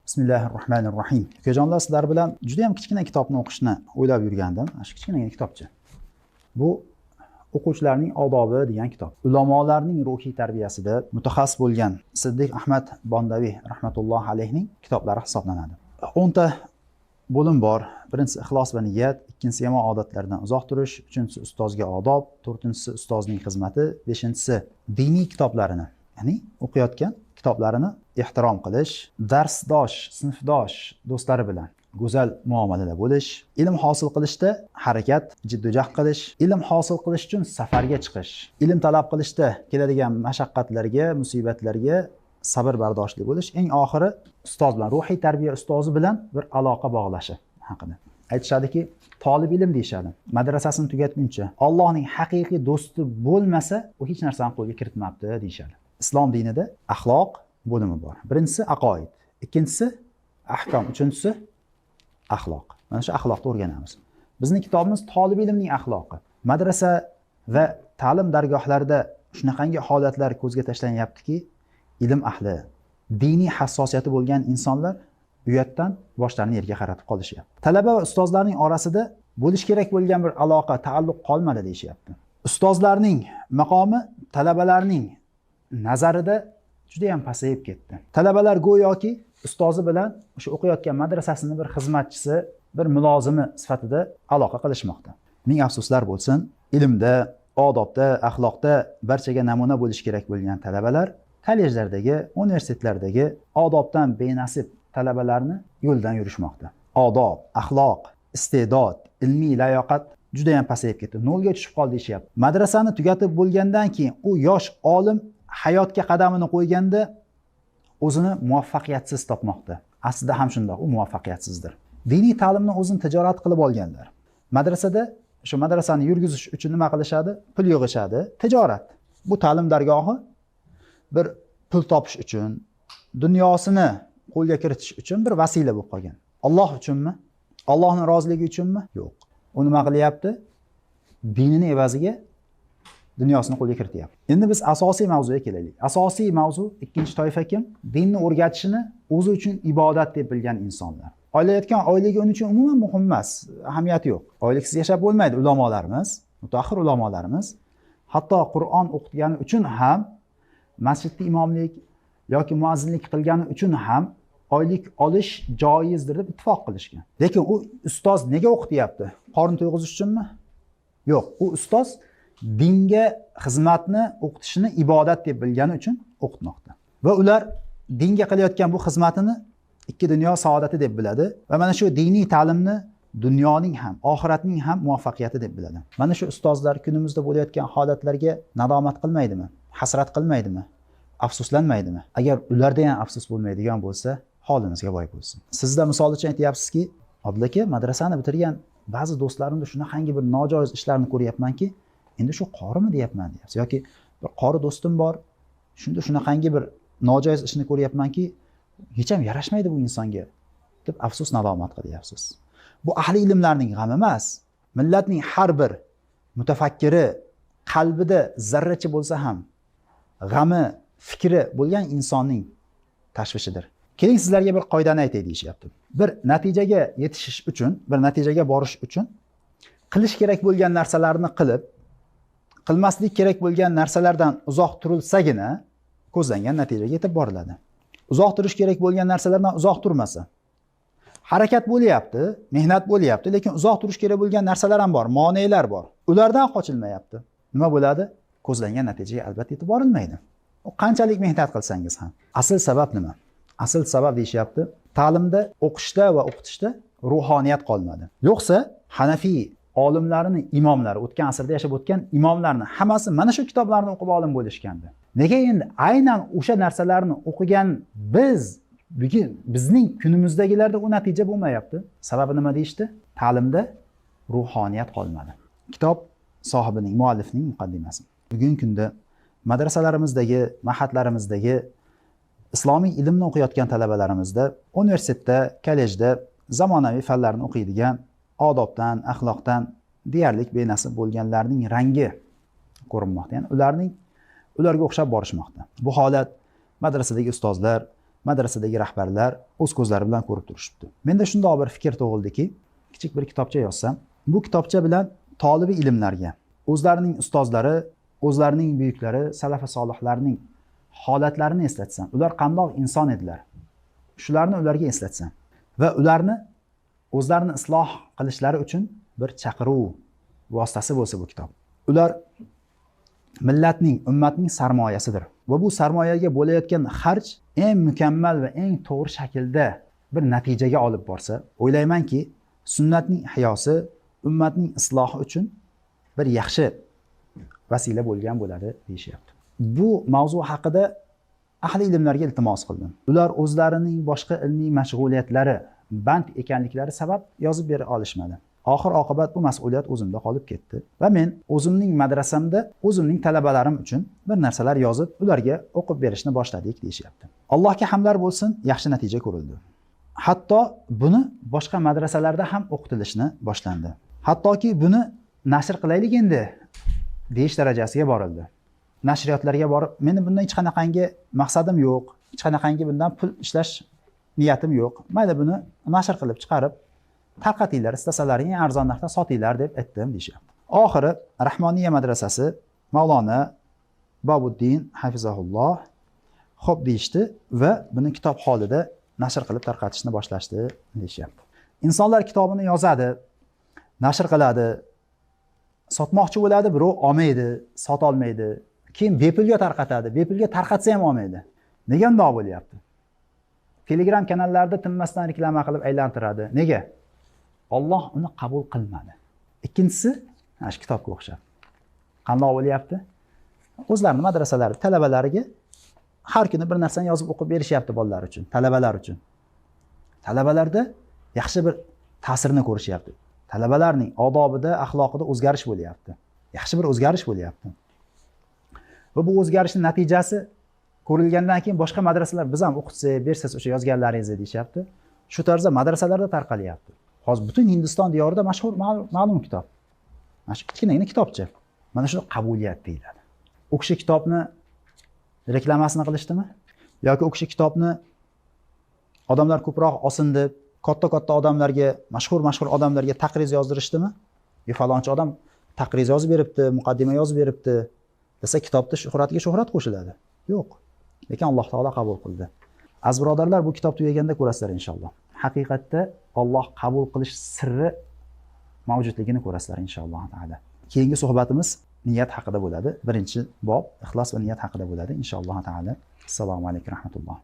Bismillahir rohmanir rohim. Ukajonlar, sizlar bilan juda ham kichkina kitobni o'qishni o'ylab yurgandim. Mana shu kichkinagina kitobcha. Bu o'quvchilarning odobi degan kitob. Ulamolarning ruhiy tarbiyasida mutaxassis bo'lgan Siddiq Ahmad Bondaviy rahmatullohi alayhning kitoblari hisoblanadi. 10 ta bo'lim bor. Birinchisi ixlos va niyat, ikkinchisi yomon odatlardan uzoq turish, uchinchisi ustozga odob, to'rtinchisi ustozning xizmati, beshinchisi diniy kitoblarini, ya'ni o'qiyotgan kitoblarini ehtirom qilish, darsdosh, sinfdosh do'stlari bilan go'zal muomalada bo'lish, ilm hosil qilishda harakat, jiddu-jahd qilish, ilm hosil qilish uchun safarga chiqish, ilm talab qilishda keladigan mashaqqatlarga, musibatlarga sabr bardoshli bo'lish, eng oxiri ustoz bilan, ruhiy tarbiya ustozi bilan bir aloqa bog'lashi haqida. Aytishadiki, tolib ilm deyishadi. Madrasasini tugatguncha Allohning haqiqiy do'sti bo'lmasa, u hech narsani qo'lga kiritmabdi deyishadi. Islom dinida axloq bo'limi bor. Birinchisi aqoid, ikkinchisi ahkom, uchinchisi axloq. Mana shu axloqni o'rganamiz. Bizning kitobimiz tolib ilmning axloqi. Madrasa va ta'lim dargohlarida shunaqangi holatlar ko'zga tashlanyaptiki, ilm ahli, diniy hassosiyati bo'lgan insonlar uyatdan boshlarini yerga qaratib qolishyapti. Talaba va ustozlarning orasida bo'lish kerak bo'lgan bir aloqa, taalluq qolmadi deyishyapti. Ustozlarning maqomi talabalarning nazarida juda ham pasayib ketdi. Talabalar go'yoki ustozi bilan o'sha o'qiyotgan madrasasini bir xizmatchisi, bir mulozimi sifatida aloqa qilishmoqda. Ming afsuslar bo'lsin, ilmda, odobda, axloqda barchaga namuna bo'lish kerak bo'lgan talabalar kollejlardagi, universitetlardagi odobdan benasib talabalarni yo'ldan yurishmoqda. Odob, axloq, iste'dod, ilmiy layoqat juda ham pasayib ketdi. Nolga tushib qoldi deyishyapti. Madrasani tugatib bo'lgandan keyin u yosh olim hayotga qadamini qo'yganda o'zini muvaffaqiyatsiz topmoqda. Aslida ham shundoq, u muvaffaqiyatsizdir. Diniy ta'limni o'zini tijorat qilib olganlar. Madrasada shu madrasani yurgizish uchun nima qilishadi? Pul yig'ishadi. Tijorat. Bu ta'lim dargohi bir pul topish uchun, dunyosini qo'lga kiritish uchun bir vasila bo'lib qolgan. Alloh uchunmi? Allohning roziligi uchunmi? Yo'q. U nima qilyapti? Dinini evaziga dunyosini qo'lga kirityapti. Endi biz asosiy mavzuga kelaylik. Asosiy mavzu ikkinchi toifa kim? Dinni o'rgatishini o'zi uchun ibodat deb bilgan insonlar. Olayotgan oyligi uning uchun umuman muhim emas, ahamiyati yo'q. Oyliksiz yashab bo'lmaydi ulamolarimiz, mutaaxir ulamolarimiz hatto Qur'on o'qitgani uchun ham, masjidda imomlik yoki muazzinlik qilgani uchun ham oylik olish joizdir deb ittifoq qilishgan. Lekin u ustoz nega o'qityapti? Qorin to'yg'izish uchunmi? Yo'q, u ustoz dinga xizmatni o'qitishini ibodat deb bilgani uchun o'qitmoqda. Va ular dinga qilayotgan bu xizmatini ikki dunyo saodati deb biladi va mana shu diniy ta'limni dunyoning ham, oxiratning ham muvaffaqiyati deb biladi. Mana shu ustozlar kunimizda bo'layotgan holatlarga nadomat qilmaydimi? Hasrat qilmaydimi? Afsuslanmaydimi? Agar ularda ham afsus bo'lmaydigan bo'lsa, holimizga voy bo'lsin. Sizda misol uchun aytyapsizki, Odil aka, madrasani bitirgan ba'zi do'stlarimda shunaqangi bir nojoiz ishlarni ko'ryapmanki, endi shu qorimi deyapman deyapsiz. Yoki bir qori do'stim bor, shunda shunaqangi bir nojoiz ishni ko'ryapmanki, hech ham yarashmaydi bu insonga deb afsus nadomat qilyapsiz. Bu ahli ilmlarning g'ami emas. Millatning har bir mutafakkiri qalbida zarracha bo'lsa ham g'ami, fikri bo'lgan insonning tashvishidir. Keling, sizlarga bir qoidani aytay deyishyapti. Bir natijaga yetishish uchun, bir natijaga borish uchun qilish kerak bo'lgan narsalarni qilib, qilmaslik kerak bo'lgan narsalardan uzoq turilsagina ko'zlangan natijaga yetib boriladi. Uzoq turish kerak bo'lgan narsalardan uzoq turmasa, harakat bo'lyapti, mehnat bo'lyapti, lekin uzoq turish kerak bo'lgan narsalar ham bor, monelar bor. Ulardan qochilmayapti. Nima bo'ladi? Ko'zlangan natijaga albatta yetib borilmaydi. U qanchalik mehnat qilsangiz ham. Asl sabab nima? Asl sabab deyishyapti, ta'limda, o'qishda va o'qitishda ruhoniyat qolmadi. Yo'qsa Hanafiy olimlarini imomlari, o'tgan asrda yashab o'tgan imomlarni hammasi mana shu kitoblarni o'qib olim bo'lishgandi. Nega endi aynan o'sha narsalarni o'qigan biz bugun bizning kunimizdagilarda u natija bo'lmayapti? Sababi nima deyishdi? Ta'limda ruhoniyat qolmadi. Kitob sohibining, muallifning muqaddimasi. Bugungi kunda madrasalarimizdagi, mahatlarimizdagi islomiy ilmni o'qiyotgan talabalarimizda universitetda, kollejda zamonaviy fanlarni o'qiydigan, odobdan, axloqdan deyarli benasib bo'lganlarning rangi ko'rinmoqda. Ya'ni ularga o'xshab borishmoqda. Bu holat madrasadagi ustozlar, Madrasadagi rahbarlar o'z ko'zlari bilan ko'rib turishibdi. Menda shundoq bir fikr tug'ildiki, kichik bir kitobcha yozsam, bu kitobcha bilan tolibi ilmlarga, o'zlarining ustozlari, o'zlarining buyuklari, salafi solihlarning holatlarini eslatsam, ular qandoq inson edilar, shularni ularga eslatsam va ularni o'zlarini isloh qilishlari uchun bir chaqiruv vositasi bo'lsa bu kitob. Ular millatning, ummatning sarmoyasidir va bu sarmoyaga bo'layotgan xarj eng mukammal va eng to'g'ri shaklda bir natijaga olib borsa, o'ylaymanki, sunnatning ihyosi, ummatning islohi uchun bir yaxshi vasila bo'lgan bo'ladi deyishyapti. Bu mavzu haqida ahli ilmlarga iltimos qildim. Ular o'zlarining boshqa ilmiy mashg'uliyatlari band ekanliklari sabab yozib bera olishmadi. Oxir oqibat bu mas'uliyat o'zimda qolib ketdi va men o'zimning madrasamda o'zimning talabalarim uchun bir narsalar yozib, ularga o'qib berishni boshladik deyishyapti. Allohga hamdlar bo'lsin, yaxshi natija ko'rildi. Hatto buni boshqa madrasalarda ham o'qitilishni boshlandi. Hattoki buni nashr qilaylik endi deyish darajasiga borildi. Nashriyotlarga borib, meni bundan hech qanaqangi maqsadim yo'q, hech qanaqangi bundan pul ishlash niyatim yo'q. Mayli, buni nashr qilib chiqarib tarqatinglar, istasalaring eng arzon narxda sotinglar deb aytdim deyishyapti. Oxiri Rahmoniya madrasasi Mavlona Bobuddin hafizahulloh xo'p deyishdi va buni kitob holida nashr qilib tarqatishni boshlashdi deyishyapti. Insonlar kitobini yozadi, nashr qiladi, sotmoqchi bo'ladi, birov olmaydi, sota olmaydi. Keyin bepulga tarqatadi, bepulga tarqatsa ham olmaydi. Nega undoq bo'lyapti? Telegram kanallarida tinmasdan reklama qilib aylantiradi. Nega? Alloh uni qabul qilmadi. Ikkinchisi, mana shu kitobga o'xshab. Qandoq bo'lyapti? O'zlarini madrasalari talabalariga har kuni bir narsani yozib o'qib berishyapti bolalar uchun, talabalar uchun. Talabalarda yaxshi bir ta'sirni ko'rishyapti. Talabalarning odobida, axloqida o'zgarish bo'lyapti. Yaxshi bir o'zgarish bo'lyapti. Va bu o'zgarishning natijasi ko'rilgandan keyin boshqa madrasalar biz ham o'qitsak, bersangiz o'sha yozganlaringizni deyishyapti. Shu tarzda madrasalarda tarqalyapti. Hozir butun Hindiston diyorida mashhur ma'lum kitob. Mana shu kichkinagina kitobcha. Mana shu qabuliyat deyiladi. U kishi kitobni reklamasini qilishdimi? Yoki u kishi kitobni odamlar ko'proq olsin deb katta-katta odamlarga, mashhur-mashhur odamlarga taqriz yozdirishdimi? Yo falonchi odam taqriz yozib beribdi, muqaddima yozib beribdi desa kitobda shuhratiga shuhrat qo'shiladi. Yo'q. Lekin Alloh taolo qabul qildi. Aziz birodarlar, bu kitob tugaganda ko'rasizlar inshaalloh. Haqiqatda Alloh qabul qilish sirri mavjudligini ko'rasizlar inshaalloh taolo. Keyingi suhbatimiz niyat haqida bo'ladi. Birinchi bob ixlos va niyat haqida bo'ladi inshaalloh taolo. Assalomu alaykum rahmatulloh.